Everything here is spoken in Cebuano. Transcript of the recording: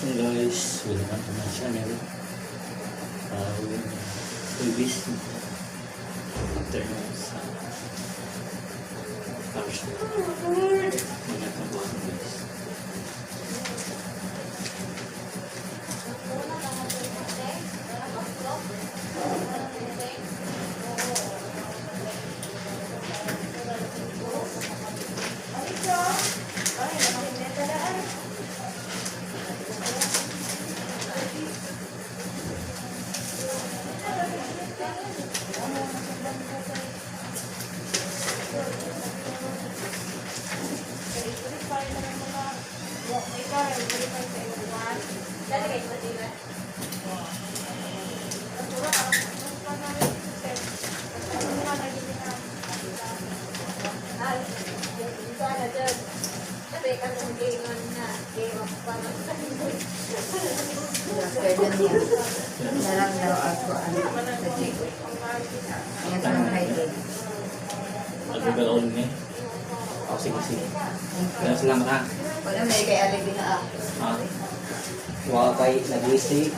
Guys, welcome to my channel. Huwebes, afternoon sa Thursday. Mga kabuhan, guys. Kailan niya? Nalang daw ako ano, sa jeep. Ang sa highway. Mag-google ni. Oh, sige, sige. Kaya salamat ha. Wala may kay alibi na ah. Ah. Wa kay nagwisi.